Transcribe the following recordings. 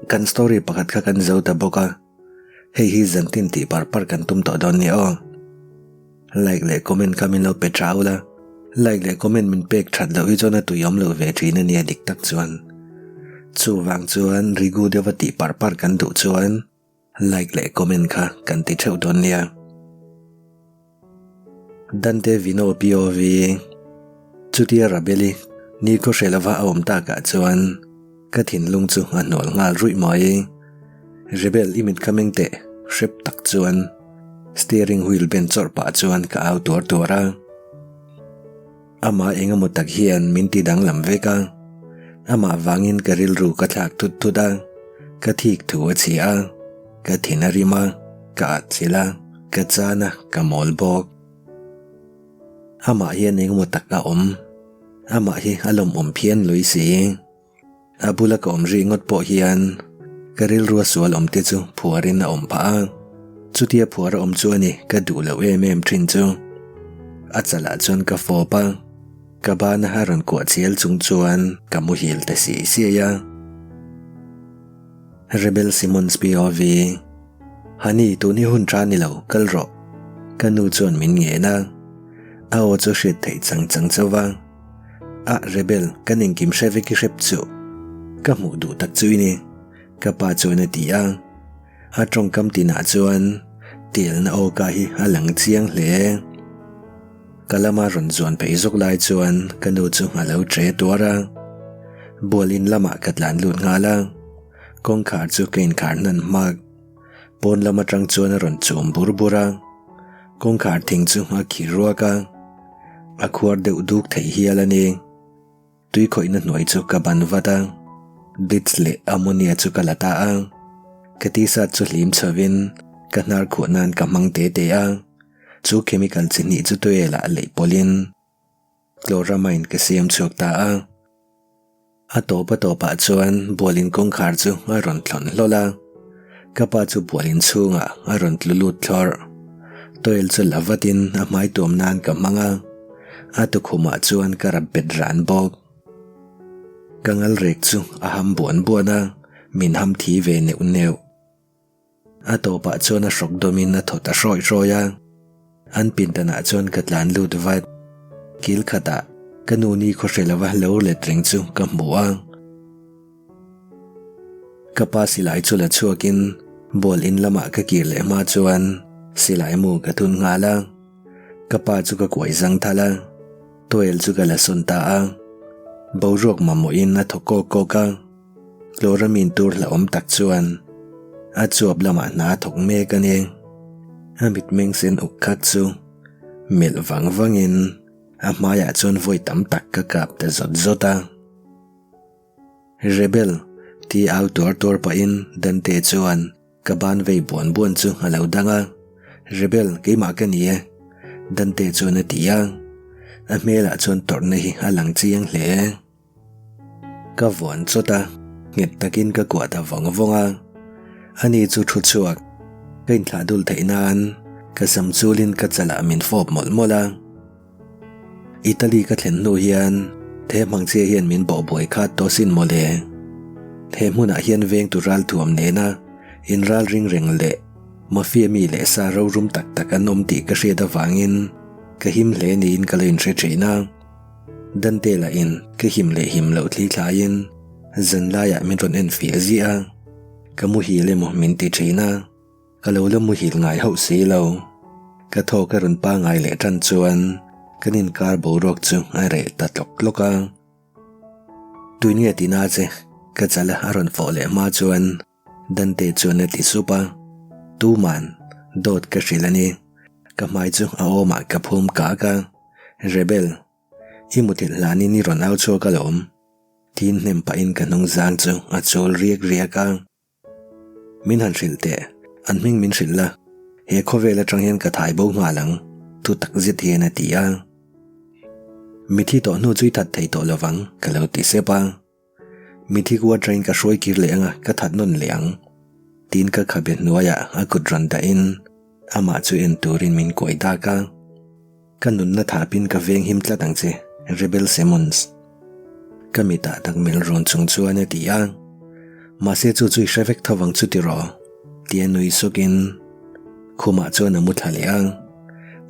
Kan story pakhat kha kan zo ta bawk a, hei hi zantin tih par par kan tum tawh dawn nia aw. Like leh comment kha min lo pe tha ula, like leh comment min pek that loh hi chuan a tui awm loh ve thin a nia dik tak chuan. Chuvang chuan rigu deuha tih par par kan duh chuan like leh comment kha kan ti theuh dawn nia. Dante Vino POV Chutia Rabeli ni khaw hre lova a awm takah chuan ka thinlung chu a hnual nghal ruih mai. Rebel i mit kha meng teh hrep tak chuan steering wheel ben chawrh pah chuan ka au tuar tuar a. Amah engemaw tak hian min ti danglam vek a, amah vangin ka rilru ka thlak thut thut a, ka thik thu a chhia a, ka thin a rim a, ka at chilh a, ka chan a, ka mawl bawk. Amah hian engemaw tak a awm, amah hi a lawmawm phian lui si. A bula ka awm rih ngawt pawh hian ka rilrua sual awm te chu phuarin a awm phah a, chutia phuar a awm chu a ni ka duh loh em em thin chu. A chalah chuan ka fawp a, ka bana a rawn kuah chial chung chuan ka muhil ta siai siai a. Rebel Simmons POV, Honey tun hi hun tha ni lo, kal rawh. Ka nu chuan min ngen a, a aw chu hriat theih chang chang chauh va. A, Rebel, kan engkim hre vek i hrep chu. Ka hmuh duh tak chu i ni, ka pa chuan a ti a. A tawngkam tinah chuan telna aw ka hi a lang chiang hle. Ka lama rawn zuan peih zawk lai chuan ka nu chu a lo tre tuar a. Bual in lamah ka tlan lut nghal a, kawngkhar chu ka inkhar hnan hmak. Pawn lam atang chuan a rawn chum bur bur a, kawngkhar thing chu a khi ruak a, a khuar deuh duk theih hial a ni. Tui khawihna hnuai chu ka ban vat a, blitz leh ammonia chu ka la ta a, ka t-shirt chu hlim chhovin ka hnar khuah nan ka hmang te te a, chu chemical chi hnih chu tuilah leih pawlhin chloramine ka siam chhuak ta a. A tawp a tawpah chuan bualin kawngkhar chu a rawn thlawn hlawl a, ka pa chu bualin chhungah a rawn tlu lut thlawrh. Toel chu la vatin a hmai tuam nan ka hmang a, a tukhumah chuan ka rap bet ran bawk. Ka ngal rek chu a ham buan buan a, min ham thi ve neuh neuh. A tawpah chuan a hrawk dawmin a thaw ta hrawi hrawi a, an pindanah chuan ka tlan lut vat. Kil khatah ka nu ni khaw hre lova lo let reng chu ka hmu a. Ka pa silai chu la chhuakin ball in lamah ka kir leh hma chuan silai mu ka thun nghal a. Ka pa chu ka kuai zang thal a, towel chu ka la sawn ta a. Boruak mamawhin a thaw kawk kawk a. Chloramine tur hlauhawm tak chuan a chuap lamah hna a thawk mek a ni. A mitmeng sen uk khat chu melh vang vangin a hmaiah chuan vawi tam tak ka kap ta zawt zawt a. Rebel! ti au tuar tuar pahin Dante chuan Ka ban vei buan buan chu a lo dang a, Rebel, keimah ka ni e, Dante chuan a ti a. A hmelah chuan tawrhna hi a lang chiang hle. Ka vuan chawt a, nghet takin ka kuah ta vawng vawng a. Ani chu thu chhuak, ka inthlah dul theih nan ka sam chulin ka chalah min fawp mawlh mawlh a. Italy ka thlen hnu hian the hmangchhia hian min bawh buai khat tawh sin mawle. He hmunah hian vengtu ral thuam nena in ral ring reng leh mafia mi leh sa rorum tak tak an awm tih ka hriat avangin ka him hle niin ka lo inhre thin a. Dante lahin ka him leh him loh thli thlaiin zanlaiah min rawn en fiah ziah a, ka muhil emaw min ti thin a. Ka lo la muhil ngai hauh si lo. Ka thaw ka rawn pangai leh tan chuan kan inkar boruak chu a reh ta tlawk tlawk a. Tuin nge tina che? Ka chala a rawn fawh leh hma chuan Dante chuan a ti sup a. Tuman dawt ka hrilh a ni. Ka hmai chu a awmah ka phum kak a. Rebel, i muthilh hlanin i rawn au chhuak alawm. Tin hnem pahin ka hnung zang chu a chul riak riak a. Min han hrilh teh, an hming min hrilh la, he khawvel atang hian ka thai bo nghal ang, thu tak zet hian a ti a. Mithi tawh hnu chu i that thei tawh lovang, ka lo ti sep a. Mithi ku atangin ka hruai kir leh ang a, ka that nawn leh ang. Tiin ka khabe hnuaiah a kut rawn dahin amah chu en turin min kuai dak a. Ka nunna thapin ka veng him tlat ang che, Rebel Simmons. Ka mitah tak mel rawn chung chuan a ti a. Mahse chu chu i hre vek tho vang chu tiraw? Tia nui sukin khumah chuan a mu thla leh a.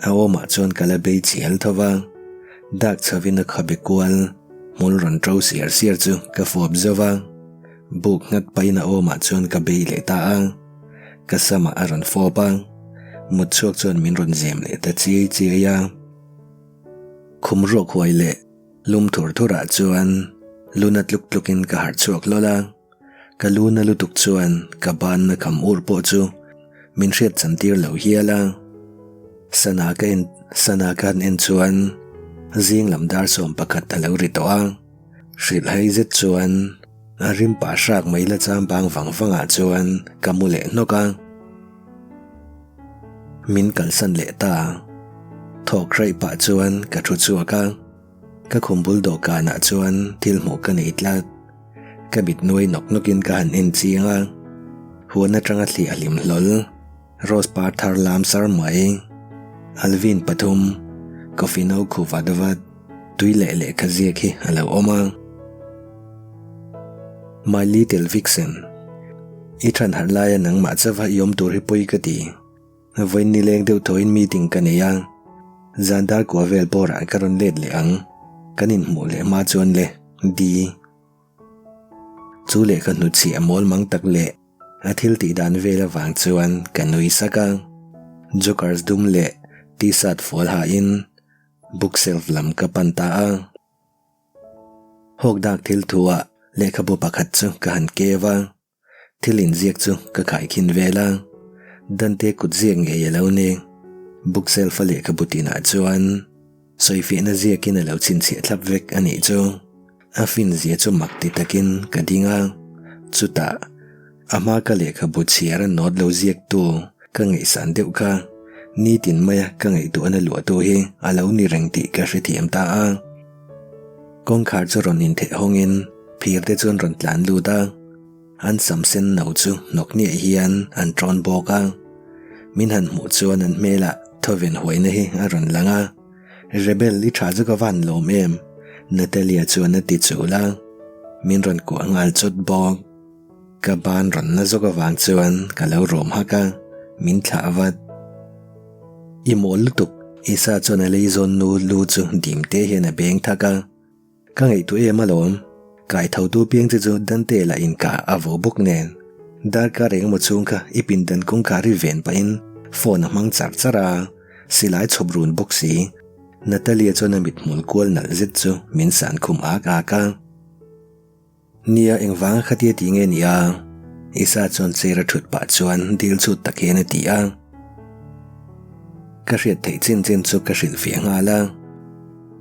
A awmah chuan ka la bei chial tho va, dak chhovin a khabe kual hmul rawn ṭo siar siar chu ka fawp zo va, buk nghat pahin a awmah chuan ka bei leh ta a. Ka samah a rawn fawp a, mut chhuak chuan min rawn zem leh ta chiai chiai a. Khum ruak huai leh lum thur thurah chuan luna tluk tlukin ka harh chhuak hlawl a, ka luna lutuk chuan ka banna kham ur pawh chu min hriat chan tir lo hial a. Sana ka en sana ka han en chuan zing lam dar 11 a lo ri tawh a, hrilh hai zet chuan a rim pah hrak mai la cham bang vang vangah chuan ka mu leh hnawk a. Min kalsan leh ta. Thawk hraih pah chuan ka thu chhuak a, ka khum bul dawhkanah chuan thil hmuh ka nei tlat. Ka mit nuai nawk nawkin ka han en chiang a, huan atanga thli a hlim hlawl, rose par thar lam sar mai, Alvin pathum, coffee no khu vat vat, tui leh lehkha ziak hi a lo awm a. My little vixen, i than harh laia nangmah chauha i awm tur hi pawi ka ti. Vawiin ni leng deuh thawiin meeting ka nei a, zan dar kua vel bawrah ka rawn let leh ang, kan inhmuh leh hma chuan le, Di. Chu lehkha hnutchhiah mawl mang tak leh a thil tih dan vel avang chuan ka nui sak a, jokers dum leh t-shirt fual hain bookshelf lam ka pan ta a. Hawk dak thil thuah lehkhabu pakhat chu ka han keu a. Thil inziak chu ka khaikhin vel a, Dante kut ziak ngei a lo ni. Bookshelf a lehkhabu tinah chuan sawifiahna ziakin a lo chhinchhiah thlap vek a nih chu. A finzia chu mak ti takin ka ding a, chutah a hma ka lehkhabu chhiar a nawt lo ziaktu ka ngaihsan deuh kha nitin maia ka ngaihtuahna luahtu hi a lo ni reng tih ka hrethiam ta a. Kawngkhar chu rawn intheh hawngin phir te chuan rawn tlan lut a, an sam sen no chu hnawk niah hian an tawn bawk a. Min han hmuh chuan an hmelah thawven huaina hi a rawn lang a, Rebel i tha chu ka van lawm em? Natalia chuan a ti chul a, min rawn kuah nghal chawt bawk. Ka ban rawn na zawk avang chuan ka lo rawm hak a, min thlah vat. I mawl lutuk, Isa chuan a lei zawn nu lu chu dim te hian a beng thak a. Ka ngaihtuah em alawm, kai tho tu piang che chu Dante lah in ka a vo bawk nen. Darkar engemaw chhung kha i pindan kawngkhar i ven pahin phone a hmang char char a, silai chhawp run bawk si. Natalia chuan a mithmul kual nalh zet chu min san khum ak ak a. Nia engvanga khatia ti nge ni a? Isa chuan chair a thut pah chuan dil chhut tak hian a ti a. Ka hriat theih chin chin chu ka hrilh fiah nghal a.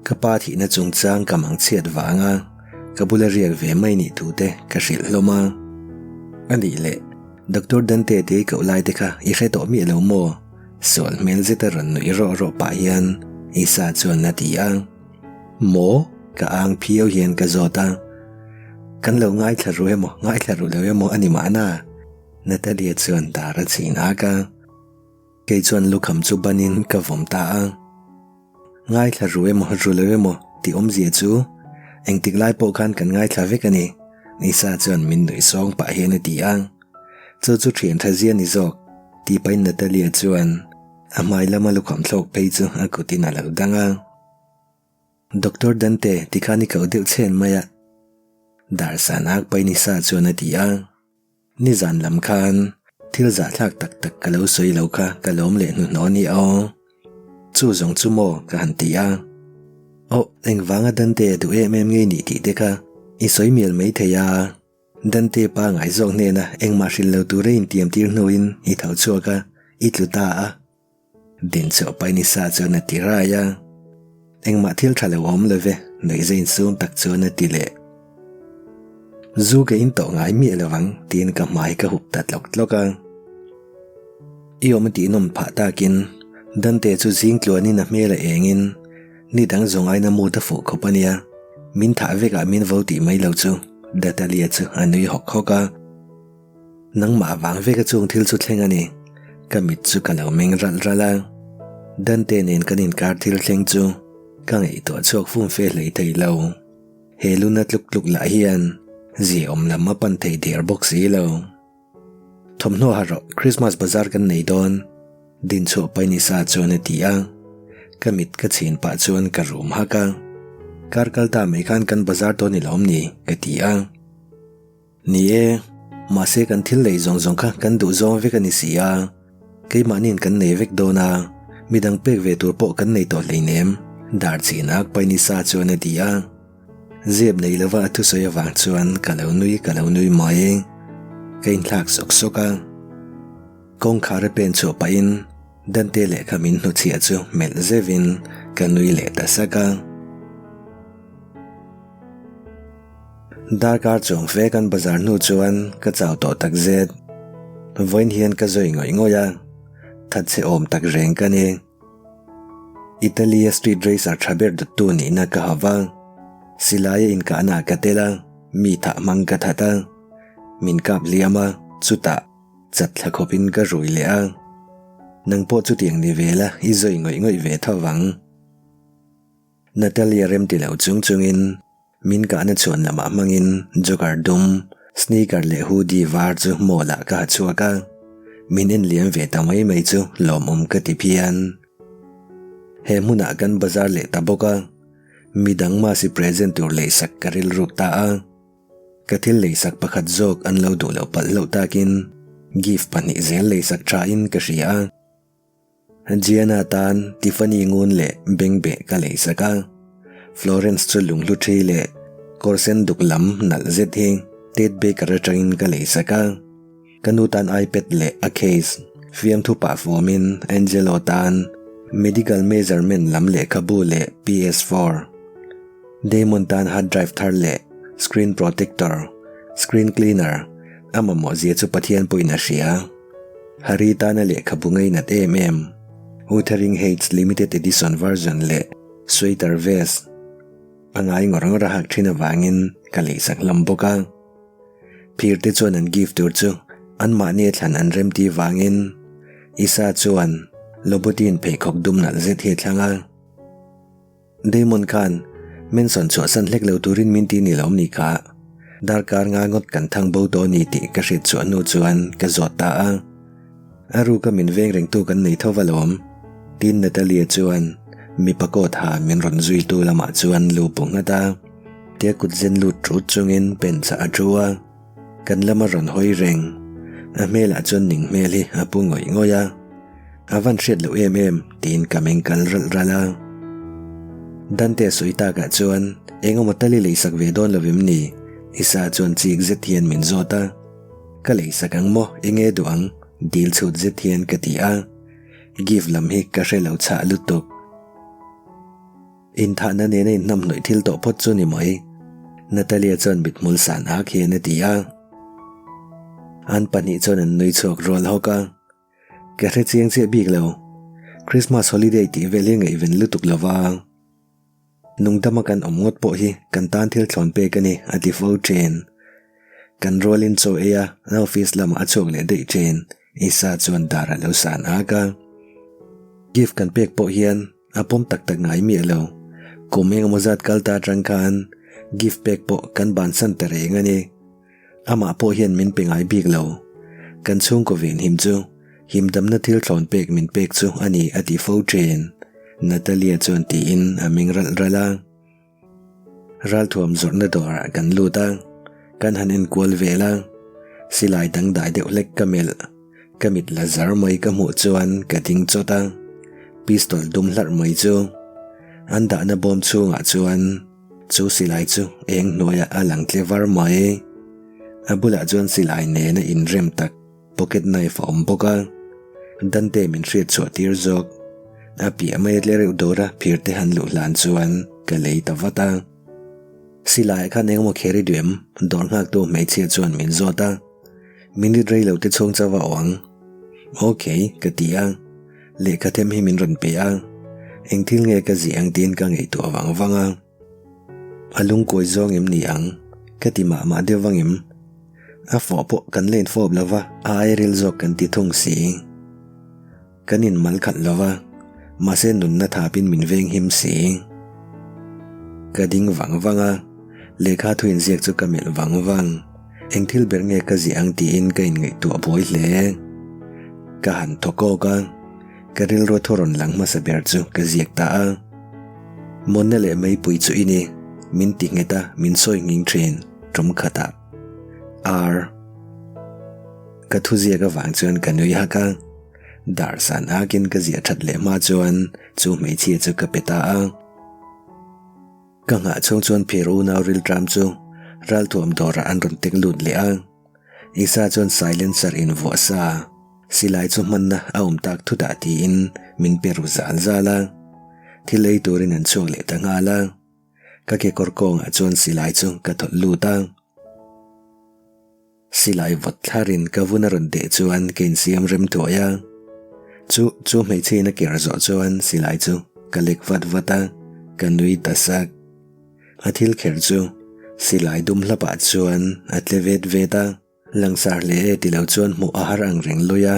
Ka pa thihna chungchang ka mang chhiat vanga ka bula riak ve mai nih thu te ka hrilh hlawm a. A nih leh, Doctor Dante te i koh lai te kha i hre tawh miah lo maw? Sual hmel zeta rawn nuih rawh rawh pah hian Isa chuan a ti a. Maw? Ka ang phiau hian ka zawt a. Kan lo ngaithla ru emaw, ngaithla ru lo emaw a ni mahna? Natalia chuan dar a chhin ak a. Kei chuan lukham chu banin ka vawm ta a. Ngaithla ru emaw, ru lo emaw tih awmzia chu engtik lai pawh khan kan ngaithla vek a ni, Nisa chuan min nuih sawng pah hian a ti a. Chu chu thian tha zia ni zawk, tih pahin Natalia chuan a hmai lama lukham thlawk phei chu a kutin a lo dang a. Doctor Dante tikhan i koh deuh chhen mai a, Darsan ak pai nisa chuan a ti a. Nizan lam khan thil zahthlak tak tak ka lo sawi lo kha ka lawm leh hnuhnawh a nia aw. Chu zawng chu maw ka han ti a. Aw, engvanga Dante a duh em em ngei nih tih te kha i sawi mial mai thei a. Dante pa ngaihzawk hnena engmah hrilh lo tura intiam tir hnuin i tho chhuak a, i tlu ta a. Din chauh pai ni sa chuan a ti rai a, engmah thil tha lo awm lo ve, nuihza insum tak chuan a ti leh. Zu ka in tawh ngai miah lo ang tiin ka hmai ka hup ta tlawk tlawk a. I awm a tih nawm phah takin Dante chu zing tluanin a hmel a engin ni dang zawng aina mood a fuh khawp a nia, min thah vekah min vo tih mai lo chu Natalia chu a nui hawk hawk a. Nangmah vang veka chung thil chu thleng a ni. Ka mit chu ka lo meng ralh ralh a. Dante nen kan inkar thil thleng chu ka ngaihtuah chhuak fum fe hlei thei lo. He luna tluk tluk lah hian Ziaawm lam a pan thei der bawk si lo. Thawmhnaw ha rawh, Christmas bazar kan nei dawn, Dinchhuah Painisa chuan a ti a. Ka mit ka chhin pah chuan ka rum hak a. Kar kal ta mai khan kan bazar dawn i lawm ni? ka ti a. Ni e, mahse kan thil lei zawng zawng kha kan duh zawng vek a ni si a, keimahniin kan nei vek dawn a, midang pek ve tur pawh kan nei tawh hleinem, dar chhin ak Painisa chuan a ti a. Zep nei lova a thusawi avang chuan ka lo nui ka lo nui mai. Ka inthlak sawk sawk a. Kawngkhar a pen chhuah pahin Dante lehkha min hnuchhiah chu melh zeuhin ka nui leh ta sak a. Darkar chuang fe kan bazar hnu chuan ka chau tawh tak zet. Vawiin hian ka zawi ngawih ngawih a, thatchhe awm tak reng ka ni. Italy-a street racer tha ber dawttu nihna ka ha va, silaia inkahna ka tel a, mi thah hmang ka that a, min kap hliam a, chutah chat thla khawpin ka rui leh a. Nang pawh chutiang ni ve la, i zawi ngawih ngawih ve tho vang. Natalia remti lo chung chungin min kahna chhuan lamah hmangin jogger dum, sneaker leh hoodie var chu mall ah ka ha chhuak a, min en liam ve ta mai mai chu lawmawm ka ti phian. He hmunah kan bazar leh ta bawk a, midang masi present tur leisak ka rilruk ta a, ka thil leisak pakhat zawk an lo duh loh palh hlauh takin gift pahnih zel leisak tha in ka hria a. Gianna tan Tiffany ngun leh bengbeh ka lei sak a, Florence chu lunghlu thi leh kawr sen duk lam nalh zet hi Ted Baker atangin ka lei sak a. Ka nu tan iPad leh a case, fiamthu pah fuamin Angelo tan medical measurement lam lehkhabu leh PS4, Damon tan hard drive thar leh screen protector, screen cleaner a mamawh zia chu Pathian pawhin a hria. Hari tana lehkhabu ngainat em em, Wuthering Heights Limited Edition version leh Sweater Vest a ngai ngawr ngawr a hak thin avangin ka leisak hlawm bawk a. Phir te chuan an gift tur chu anmahni a thlan an remti vangin Isa chuan Lobotin pheikhawk dum nalh zet hi a thlang a. Damon khan Manson chhuahsan hlek lo turin min ti ni lo ni kha. Darkar nga ngawt kan thang bo tawh a ni tih ka hriat chhuah hnu chuan ka zawt ta a. A ruka min veng rengtu kan nei tho alawm. Tin Natalia chuan mipa coat ha min rawn zuitu lamah chuan lu bu nghat a. Tia kut zen lut ṭut chungin bench ah a ṭhu a. Kan lama rawn hawi reng. A hmelah chuan ning hmel hi a pu ngawih ngawih a. A van hriat loh em em tiin ka meng kal ralh ralh a. Dante sawi takah chuan eng emaw tal i leisak ve dawn lo em ni? Isa chuan chik zet hian min zawt a. Ka leisak ang maw enge duh ang? Dil chhut zet hian ka ti a. Gift lam hi ka hre lo chhah lutuk. Inthahna nena inhnamhnawih thil tawh phawt chu ni mai, Natalia chuan mithmul san ak hian a ti a. An pahnih chuan an nui chhuak rual hawk a. Ka hre chiang chiah bik lo, Christmas holiday tih vel hi ngaihven lutuk lo va. Nungdama kan awm ngawt pawh hi kan tan thil thlawn pek a ni, a ti fo thin. Kan rualin chaw ei a, an office lamah a chhuak leh daih thin, Isa chuan dar a lo san ak a. Gift kan pek pawh hian A pawm tak tak ngai miah lo. Kum engemaw zat kal ta atang khan gift pek pawh kan bansan ta reng a ni. Amah pawh hian min pe ngai bik lo. Kan chhungkaw venhim chu himdamna thil thlawn pek min pek chu a ni a ti fo thin, Natalia chuan tiin a meng ralh ralh a. Ralthuam zawrhna dawrah kan lut a, kan han enkual vel a, silai dangdai deuh hlek ka melh, ka mit la zar mai ka hmuh chuan ka ding chawt a, pistol dum hlarh mai chu an dahna bawm chhungah chuan chu silai chu eng hnuaiah a lang tle var mai. A bulah chuan silai nena inrem tak Pocket knife a awm bawk a, Dante min hriat chhuah tir zawk. A piah mai a tle reuh dawr a phir te han luh hlan chuan ka lei ta vat a. Silaiah khan engemaw kher i duh em? Dawr nghaktu hmeichhia chuan min zawt a. Minute rei lo te chhung chauh a awng. Ok, ka ti a. Lehkha them hi min rawn pe a. Eng thil nge ka zih ang tiin ka ngaihtuah vang vang a. A lungkuai zawng em ni ang? Ka ti mah mah deuh vang em? A fawh pawh kan len fawp lo va, a airil zawk kan ti thung si. Kan inmal khalh lo va, mahse nunna thapin min veng him si. Ka ding vang vang a, Lehkha thu inziak chu ka melh vang vang. Eng thil ber nge ka ziah ang tiin ka inngaihtuah buai hle. Ka han thaw kawk a, ka rilru thu rawn lang hmasa ber chu ka ziak ta a. Mawna leh meipui chu i ni, min ti nghet a, min sawi nghing thin, tum khatah. Ar. Ka thuziak avang chuan ka nui hak a. Dar san akin ka ziah that leh hma chuan chu hmeichhia chu ka pe ta a. Ka nghah chhung chuan phir unau rilṭam chu ralthuam dawrah an rawn tek lut leh a. Isa chuan silencer invuah sa silai chu hmanna a awm tak thutah tiin min pe ru zal zal a. Thil ei turin an chhuak leh ta nghal a. Ka kekawr kawngah chuan silai chu ka thawlh lut a. Silai vawt thlarin ka vun a rawn deh chuan ka insiam rem thuai a. Chu chu hmeichhe in a ker zawh chuan silai chu ka lek vat vat a, ka nui ta sak. A thil kher chu silai dum hlapah chuan a tle vet vet a, langsar hle e ti lo chuan hmuh a har ang reng lui a.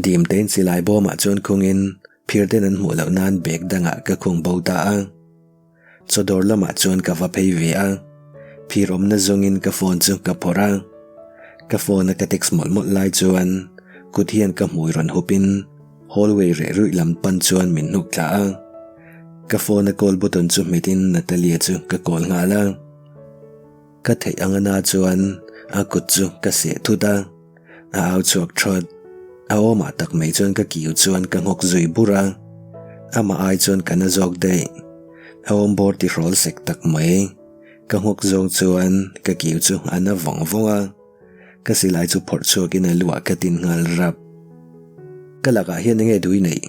Dim tein silai bawmah chuan khungin phir ten an hmuh loh nan bag dangah ka khung bo ta a. Chawdawr lamah chuan ka va phei ve a, phir awmna zawngin ka phone chu ka phawrh a. Ka phone a ka text mawlh mawlh lai chuan kut hian ka hmui rawn hupin hallway reh ruih lam pan chuan min hnuk thla a. Ka phone a call button chu hmetin Natalia chu ka call nghal a. Ka theih ang ana chuan a kut chu ka seh thut a, a au chhuak thawt. A awmah tak mai chuan ka kiu chuan ka nghawk zui bur a, amah ai chuan ka na zawk daih. A awm bawr ti hrawl sek tak mai. Ka nghawk zawng chuan ka kiu chu a na vawng vawng a, ka silai chu phawrh chhuakin a luah ka tin nghal rap. Ka lakah hian enge dui neih?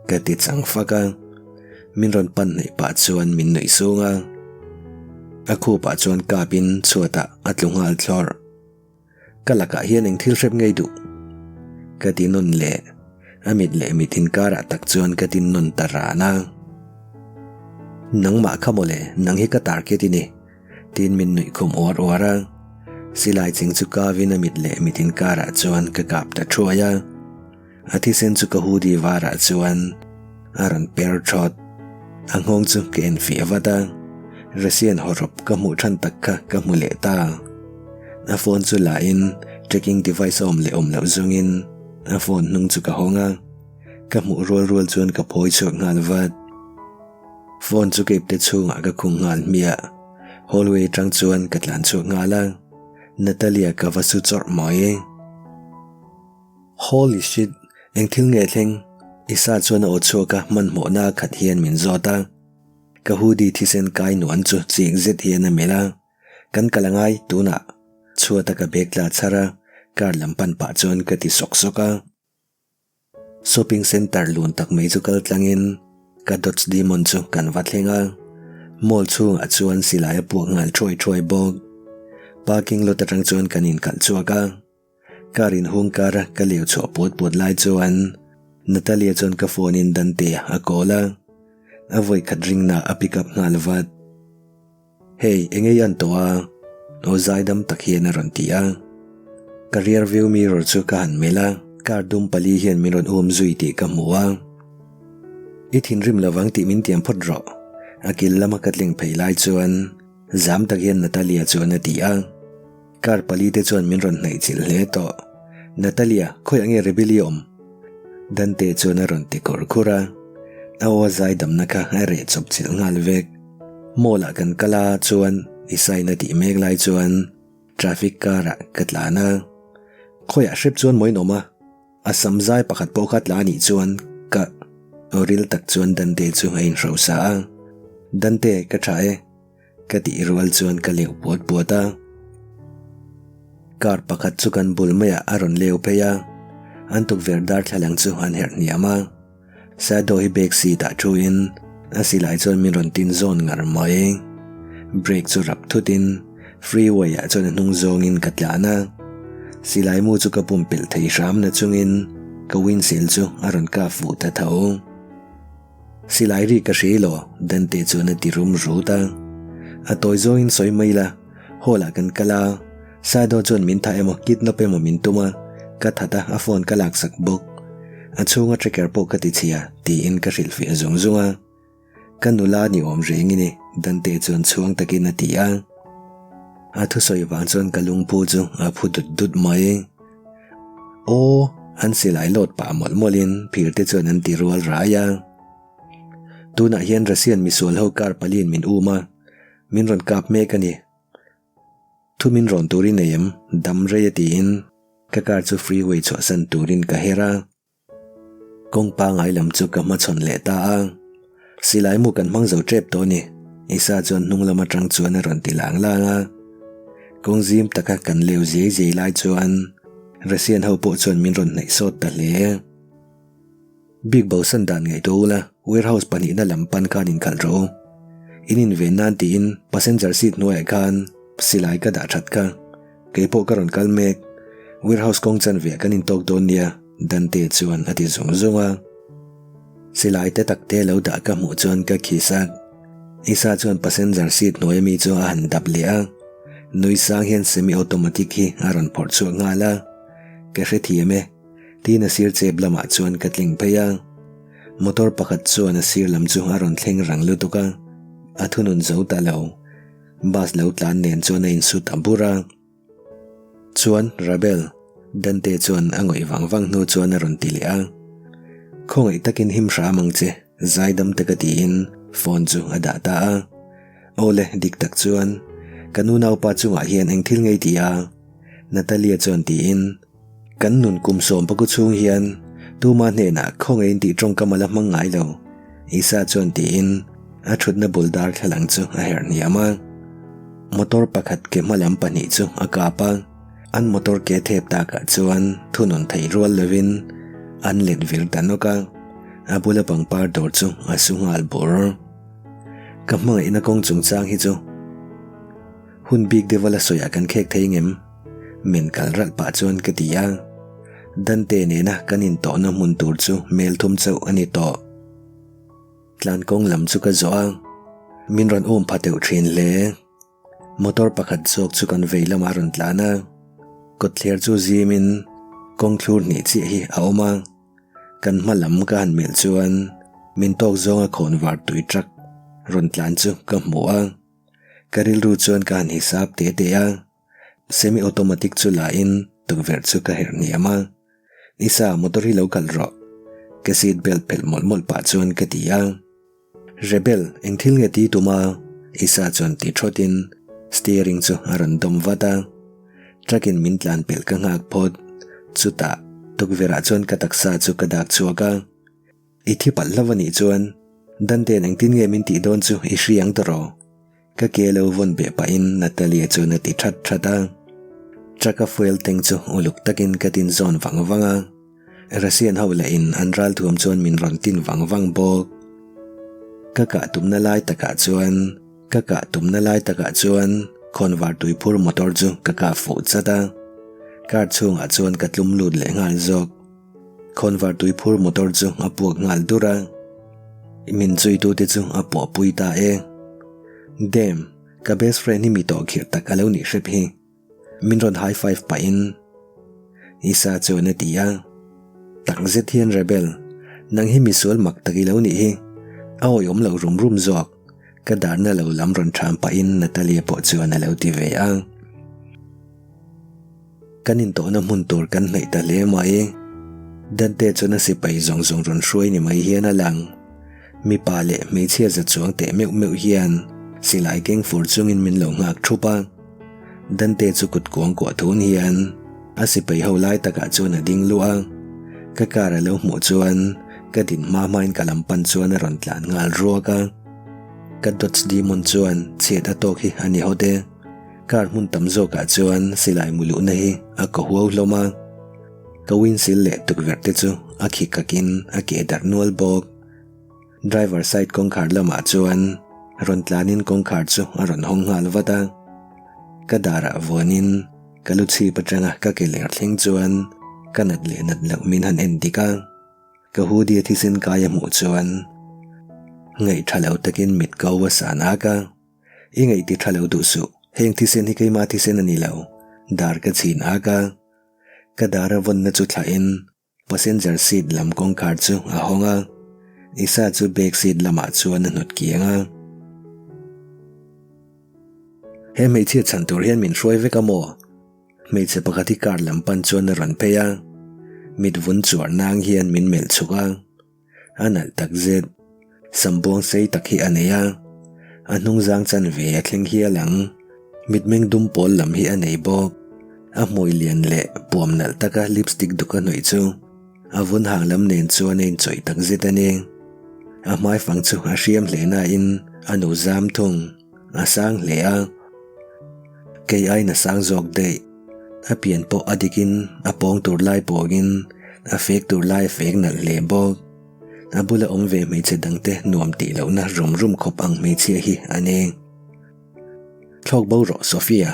Ka ti chang fak a, min rawn pan hnaih pah chuan min nuih sung a. A khupah chuan kapin chhuatah a tlu nghal thlawrh. Ka lakah hian eng thil hrep ngei duh? Ka ti nawn leh, a mit leh mit inkarah tak chuan ka tin nawn ta ran a. Nangmah kha mawle, nang hi ka target i ni. Tiin min nuih khum uar uar a, silai ching chu kavin a mit leh mit inkarah chuan ka kap ta thuai a. A thisen chu ka hoodie varah chuan a rawn per thawt. A nghawng chu ka en fiah vat a, Russian hawrawp ka hmuh than tak kha ka hmu leh ta. A phone chu la in tracking device a awm leh awm loh zawngin a phone hnung chu ka hawng a, ka hmuh rual rual chuan ka phawi chhuak nghal vat. Phone chu ka ipte chhungah ka khung nghal hmiah. Hallway atang chuan ka tlan chhuak nghal a, Natalia ka va su chawrh mai. Holy shit! Eng thil nge thleng? Isa chuan a aw chhuak a, hmanhmawhna a khat hian min zawt a. Ka hoodie thisen kai nuan chu chik zet hian a melh a. Kan kal a ngai, tunah. Chhuata ka bag tla chhar a, car lam pan pah chuan ka ti sawk sawk a. Shopping centre lun tak mai chu kal tlangin ka Dodge Demon chu kan va thleng a. Mall chhungah chuan silai a puak nghal thuai thuai bawk. Parking lot atang chuan kan inkalh chhuak a. Car inhung kara ka leu chhuah puat puat lai chuan Natalia chuan ka phone in Dante a call a, a vawi khat ringna a pick up nghal vat. Hey, eng ei an tawh a? Aw zaidam tak hian a rawn ti a. Ka rear view mirror chu ka han melh a, car dum pali hian min rawn um zui tih ka hmu a. I thinrim lovang tih min tiam phawt rawh. A kil lama ka tling phei lai chuan zam tak hian Natalia chuan a ti a. Car pali te chuan min rawn hnaih chilh hle tawh. Natalia, khawiah nge Rebelli awm? Dante chuan a rawn ti khur khur a. A aw zaidamna kha a reh chawp chilh nghal vek. Mall ah kan kal a chuan i sign a tih mek lai chuan traffic car ah ka tlan a. Khawiah hrep chuan maw in awm a? A sam zai pakhat pawh kha tla anih chuan ka aw ril tak chuan Dante chu a inhrosa a. Dante, ka tha e. Ka tih rual chuan ka leu puat puat a. Car pakhat chu kan bul maiah a rawn leu phei a, an tukverh darthlalang chu an herh hniam a. Shadow hi back seat ah thuin a silai chuan min rawn tin zawn ngar mai. Brake chu rap thutin freeway ah chuan a hnung zawngin ka tlan a. Silai mu chu ka pumpelh thei hram na chungin ka windshield chu a rawn kap fuh ta tho. Silai ri ka hre lo, Dante chuan a ti rum rut a. A tawi zawngin sawi mai la, hall ah kan kal a, Sado chuan min thah emaw kidnap emaw min tum a, ka that a, a phone ka laksak bawk. A chhunga tracker pawh ka ti chhia, tiin ka hrilhfiah zung zung a. Ka nula ni awm reng i ni, Dante chuan chhuang takin a ti a. A thusawi vang chuan ka lungphu chu a phu dut dut mai. Aw, an silai lawt pah mawlh mawlhin phir te chuan an ti rual rai a. Tunah hian Russian misual ho kar paliin min um a, min rawn kap mek a ni. Thu min rawn turin nei em? Dam rei a tiin ka car chu freeway chhuahsan turin ka her a. Kawng pangai lam chu ka hmachhawn leh ta a. Silai mu kan hmang zo tep tawh a ni, Isa chuan hnung lam atang chuan a rawn ti lang lang a. Kawng zim taka kan leu ziai ziai lai chuan Russian ho pawh chuan min rawn hnaih sawt ta hle. Bik bosan dan ngaihtuah ula, warehouse pahnihna lam pan khan inkhalh rawh u. In inven nan tiin passenger seat hnuaiah khan silai ka dah that kha. Kei pawh ka rawn kal mek. Warehouse kawng chanve ah kan intawk dawn nia, Dante chuan a ti zung zung a. Silai te tak te lo dah ka hmuh chuan ka khi sak. Isa chuan passenger seat hnuai ami chu a han dap leh a. Nui sang hian semi automatic hi a rawn phawrh chhuak nghal a. Ka hrethiam e. Tiin a sir chep lamah chuan ka tling phei a. Motor pakhat chuan a sir lam chu a rawn thleng rang lutuk a, a thunun zo ta lo. Bus lo tlan nen chuan a insut a bur a. Chuan, Rebel, Dante chuan a ngawih vang vang hnu chuan a rawn ti leh a. Khawngaih takin him hram ang che, zaidam taka tiin phone chu a dah ta a. Awle, dik tak chuan, ka nu naupa chungah hian eng thil ngei ti a? Natalia chuan tiin. Kan nun kum sawm paku chhung hian tuma hnenah khawngaihin tih tawngkam a la hmang ngai lo, Isa chuan tiin a thutna bul darthlalang chu a herh hniam a. Motor pakhat ke hma lam pahnih chu a kap a, an motor ke thep takah chuan thunun thei rual lovin an let vir ta nawk a, a bula pangpar dawr chu a su nghal bur. Ka hmangaihna kawng chungchang hi chu hun bik deuh a la sawiah kan khek thei ngem? Min kal ralh pah chuan ka ti a, Dante nena kan intawhna hmun tur chu hmel thum chauh a ni tawh. Tlan kawng lam chu ka zawh a, min rawn um pha teuh thin hle. Motor pakhat zawk chu kan vei lamah a rawn tlan a, kawtthler chu zimin kawng thlur hnih chiah hi a awm a, kan hma lam ka han melh chuan min tawk zawnga khawn var tui truck rawn tlan chu ka hmu a. Ka rilru chuan ka han hisap te te a, semi automatic chu la in tukverh chu ka herh hniam a, Isa motor hi lo kalh rawh, ka seat belt phelh mawlh mawlh pah chuan ka ti a. Rebel, eng thil nge ti tum a? Isa chuan ti thawt in steering chu a rawn dawm vat a, truck in min tlan pelh ka nghak phawt, chutah tukverh ah chuan ka taksa chu ka dak chhuak a. I thi palh hlauh a nih chuan Dante'n engtin nge min tih dawn chu i hri ang tawh? Ka ke lo vawn beh pahin Natalia chuan a ti that that a. Truck-a fuel tank chu uluk takin ka tin zawn vang vang a. Russian ho lahin an ralthuam chuan min rawn tin vang vang bawk. Ka kah tumna lai takah chuan ka kah tumna lai takah chuan khawnvar tuiphur motor chu ka kah fuh chat a. Car chhungah chuan ka tlum lut leh nghal zawk. Khawnvar tui phur motor chu a puak nghal dur a, min zuitute chu a puah pui ta e. Damn, ka best friend hi mi tawh khirh tak a lo nih hrep hi. Min rawn high five pahin Isa chuan a ti a. Tak zet hian Rebel, nang hi misual mak tak i lo nih hi. A awihawm loh rum rum zawk. Ka darna lo lam rawn ṭham pahin Natalia pawh chuan a lo ti ve a. Kan intawhna hmun tur kan hnaih ta hle mai. Dante chuan a sipai zawng zawng rawn hruai ni mai hian a lang. Mipa leh hmeichhia za chuang teh meuh meuh hian silai keng fur chungin min lo nghak thup a. Dante chu kut kuang kuah thun hian a sipai ho lai takah chuan a ding luah a. Ka car a lo hmuh chuan ka din hma hmain ka lam pan chuan a rawn tlan nghal ruak a. Ka Dodge Demon chuan chhiat a tawk hi a ni hawt e. Car hmun tam zawkah chuan silai mu luhna hi a kaw huau hlawm a, ka windshield leh tukverh te chu a khi kakin a keh darh nual bawk. Driver side kawngkhar lamah chuan rawn tlanin kawngkhar chu a rawn hawng nghal vat a, ka darah vuanin ka lu chhip atanga ka ke ler thleng chuan ka nat leh nat loh min han en dik a. Ka hoodie thisen kai a hmuh chuan ngaih tha lo takin mit ko a san ak a. I ngaih ti tha lo duh suh, heng thisen hi keima thisen a ni lo, dar ka chhin ak a. Ka dar a vawnna chu thlahin passenger seat lam kawngkhar chu a hawng a, Isa chu back seat lamah chuan a hnawt kiang a. He hmeichhia chhan tur hian min hruai vek a maw? Hmeichhe pakhat hi car lam pan chuan a rawn phei a, mit vun chuar nang hian min melh chhuk a. A nalh tak zet, sam buang sei tak hi a nei a, a hnung zang chan ve a thleng hial ang. Mitmeng dum pawl lam hi a nei bawk. A hmui lian leh puam nalh taka lipstick duk a hnawih chu a vun hang lam nen chuan a inchawih tak zet a ni. A hmaifang chu a hriam hle nain a nu zam thung. A sang hle a, kei aiin a sang zawk daih. A pian pawh a dikin a pawng tur lai pawngin a fek tur lai a fek nalh hle bawk. A bula awm ve hmeichhe dangte nuam tih lohna rum rum khawp ang hmeichhia hi a ni. Thlawk bo rawh Sophia,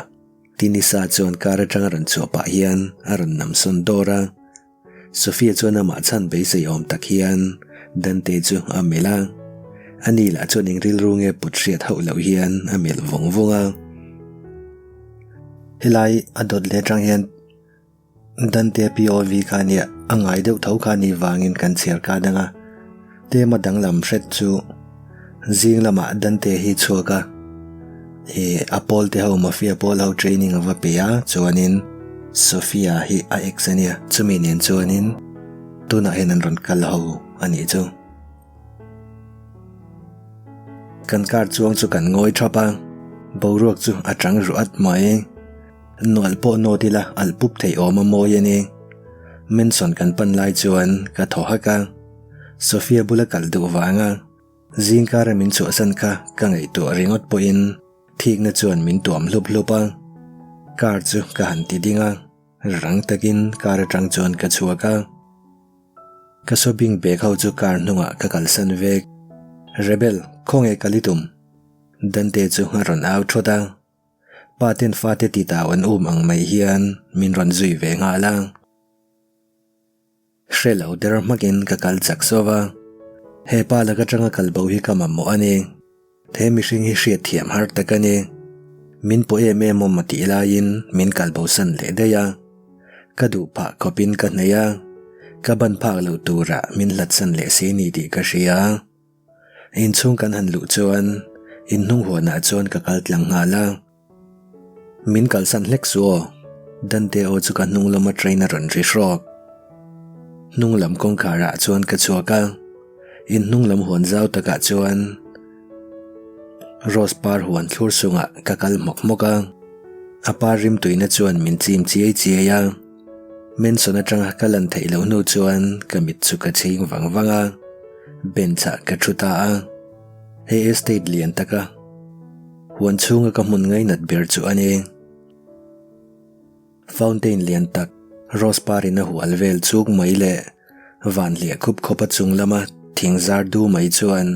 ti nisa chuan car atanga rawn chhuah pah hian a rawn nam sawn dawr a. Sophia chuan amah chhan beisei awm tak hian Dante chu a melh a, ani lah chuan eng rilru nge put hriat hauh loh hian a melh vawng vawng a. Helai a dawt leh atang hian Dante POV kha nia a ngai deuh tho kha ni vangin kan chhiar ka dang a, tlema danglam hret chu zing lamah Dante hi chhuak a. Ih a pawl te ho mafia pawl ho training a va pe a chuanin Sophia hi a ex a nia chumi nen chuanin tunah hian an rawn kal ho a nih chu. Kan car chuang chu kan ngawi thap a boruak chu a chang ruh at mai nual pawh nawt ila alh pup theih awm a mawi a ni. Mansion kan pan lai chuan ka thaw hak a Sophia bula kal duh vanga. Zingkara min chhuahsan kha ka ngaihtuah ringawt pawhin thikna chuan min tuam hlup hlup a, car chu ka han ti ding a, rang takin car atang chuan ka chhuak a. Ka shopping bag ho chu car hnungah ka kalsan vek. Rebel, khawnge kal i tum? Dante chu a rawn au thawt a. Pa ten fate titau an um ang mai hian min rawn zui ve nghal a. Hre lo der hmakin ka kal chak sawp a, he pa lak atanga kal bo hi ka mamawh a ni. He mihring hi hriat thiam har tak a ni. Min pawh em em awm a tih laiin min kal bo san leh daih a. Ka duh phah khawpin ka hnaih a, ka ban phak loh turah min hlat san leh si ni tih ka hria. Inchhung kan han luh chuan inhnung huanah chuan ka kal tlang nghal a. Min kalsan hlek su aw, Dante aw chu ka hnung lama train a rawn ri hrawk. Hnung lam kawngkhar ah chuan ka chhuak a, in hnung lam huan zau takah chuan Rose par huan thlur chungah ka kal hmawk hmawk a, a par rimtuina chuan min chim chiai chiai a. Mansion atanga ka lan theih loh hnu chuan ka mit chu ka chhing vang vang a, bench ah ka thu ta a, he estate lian taka Huan chhunga ka hmun ngainat ber chu a ni. Fountain lian tak, rose par in a hual vel chuk mai leh van hliah khup khawp a chung lama thing zar du mai chuan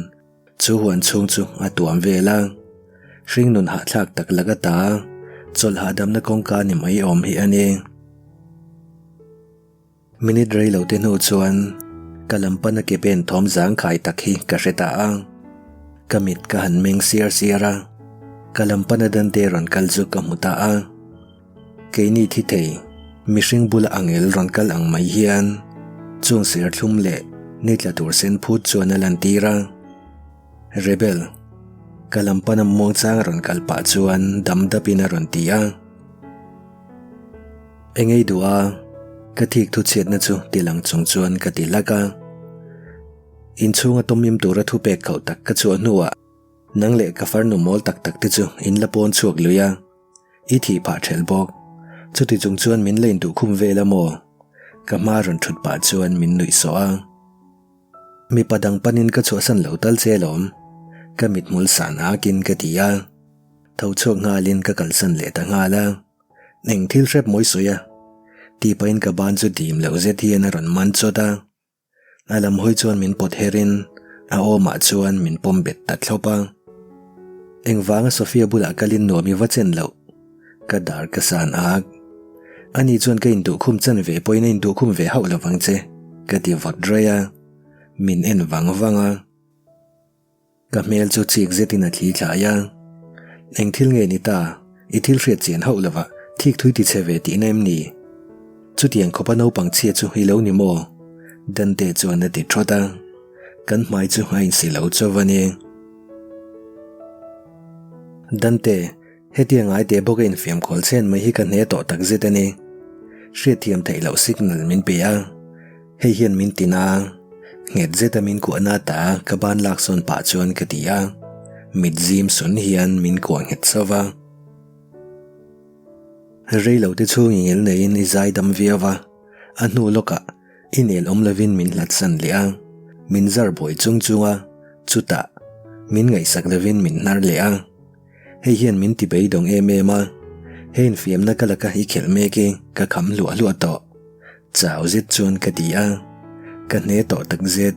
chu huan chhung chu a tuam vel a. Hringnun hahthlak tak lak ata chawlh hahdamna kawngka ni mai awm hi a ni. Minute rei lo te hnu chuan ka lam pana ke pen thawm zangkhai tak hi ka hre ta a, ka mit ka han meng siar siar a, ka lam pana Dante rawn kal chu ka hmu ta a. Keini thi thei, mihring bula angel rawn kal ang mai hian chung serthlum leh ni tla tur sen phut chuan a lantir a. Rebel, ka lam pana muangchang a rawn kal pah chuan dam dapin a rawn ti a. Engei duh a, ka thik thu chhiatna chu ti lang chung chuan ka ti hlak a. Inchhunga tawmim tura thu pek khauh tak ka chhuah hnuah nang leh ka farnu mawl tak tak te chu in la pawn chhuak lui a, i thih phah ṭhelh bawk. Chuti chung chuan min la intuh khum vel a maw? Ka hma rawn ṭhut pah chuan min nuih sawh a. Mipa dang panin ka chhuahsan lo tal che alawm, ka mithmul san akin ka ti a. Tho chhuak nghalin ka kalsan leh ta nghal a. Eng thil hrep mawi sawi a? Tih pahin ka ban chu dim loh zet hian a rawn man chawt a. A lam hawi chuan min pawt her in a awmah chuan min pawm bet ta thlawp a. Engvanga Sophia bulah kalin nuam i va chen loh? Ka dar ka san ak. Ani chuan ka induhkhum chan ve pawhin a induhkhum ve hauh lovang che, ka ti vawt raih a. Min en vang vang a. Ka hmel chu chik zetin a thli thlai a. Eng thil nge ni ta? I thil hriat chian hauh lova thik thui ti chhe ve tihna em ni? Chutiang khawpa naupang chhia chu i lo ni maw? Dante chuan a ti thawt a. Kan hmai chu a insi lo chauh a ni. Dante. Hetia ngai teh bawka infiam khawl chen mai hi ka hne tawh tak zet a ni. Hriatthiam theih loh signal min pe a, hei hian min ti na a, nghet zeta min kuahna ta ka ban lak sawn pah chuan ka ti a, mit zim sun hian min kuah nghet sauh va. Rei lo te chhung i ngel neiin i zai dam viau va, a hnu lawkah i nel awm lovin min hlat san leh a, min zar buai chung chung a, chutah min ngaihsak lovin min hnar leh a. Hei hian min ti beidawng em em a, he infiamna ka laka i khelh mek i ka kham hluah hluah tawh. Chau zet chuan ka ti a, ka hne tawh tak zet.